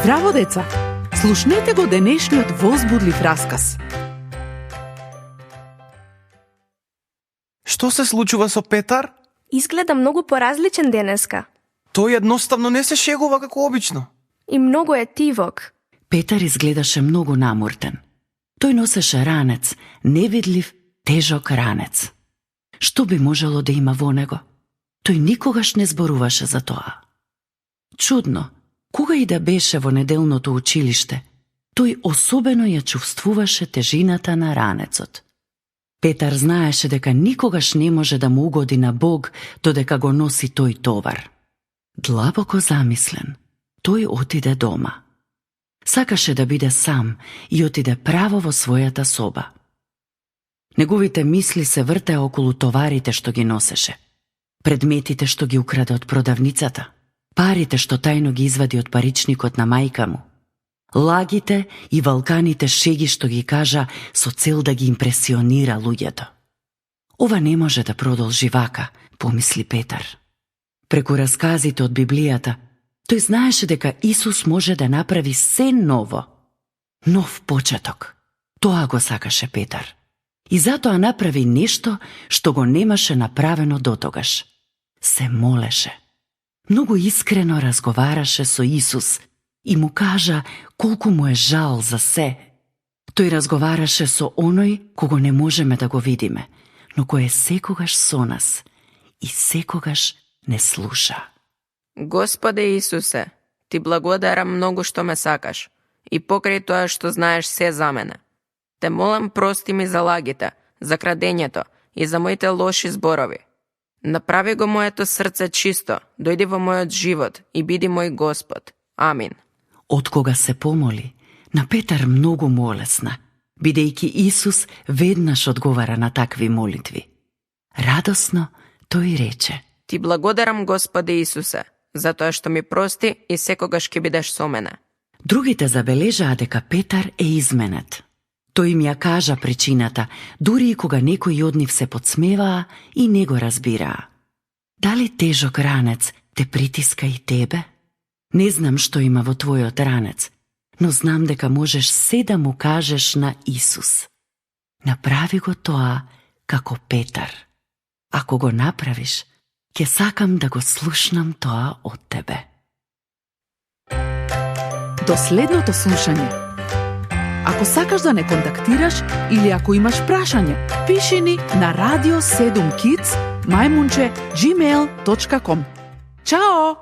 Здраво, деца! Слушнете го денешниот возбудлив расказ. Што се случува со Петар? Изгледа многу поразличен денеска. Тој едноставно не се шегува како обично. И многу е тивок. Петар изгледаше многу намуртен. Тој носеше ранец, невидлив, тежок ранец. Што би можело да има во него? Тој никогаш не зборуваше за тоа. Чудно, кога и да беше во неделното училиште, тој особено ја чувствуваше тежината на ранецот. Петар знаеше дека никогаш не може да му угоди на Бог додека го носи тој товар. Длабоко замислен, тој отиде дома. Сакаше да биде сам и отиде право во својата соба. Неговите мисли се вртеа околу товарите што ги носеше, предметите што ги украде од продавницата, парите што тајно ги извади од паричникот на мајка му, лагите и валканите шеги што ги кажа со цел да ги импресионира луѓето. Ова не може да продолжи вака, помисли Петар. Преку расказите од Библијата, тој знаеше дека Исус може да направи се ново. Нов почеток. Тоа го сакаше Петар. И затоа направи нешто што го немаше направено дотогаш. Се молеше. Многу искрено разговараше со Исус и му кажа колку му е жал за се. Тој разговараше со оној кого не можеме да го видиме, но кој е секогаш со нас и секогаш не слуша. Господе Исусе, ти благодарам многу што ме сакаш и покрај тоа што знаеш се за мене. Те молам, прости ми за лагите, за крадењето и за моите лоши зборови. Направи го моето срце чисто, дојди во мојот живот и биди мој Господ. Амин. Откога се помоли, на Петар многу му олесна, бидејќи Исус веднаш одговара на такви молитви. Радосно тој рече: Ти благодарам, Господе Исусе, затоа што ми прости и секогаш ќе бидеш со мене. Другите забележаа дека Петар е изменет. Тој им ја кажа причината, дури и кога некои од нив се подсмеваа и не го разбираа. Дали тежок ранец те притиска и тебе? Не знам што има во твојот ранец, но знам дека можеш се да му кажеш на Исус. Направи го тоа како Петар. Ако го направиш, ќе сакам да го слушнам тоа од тебе. До следното слушање. Ако сакаш да не контактираш или ако имаш прашање, пиши ни на radio7kids@gmail.com. Чао!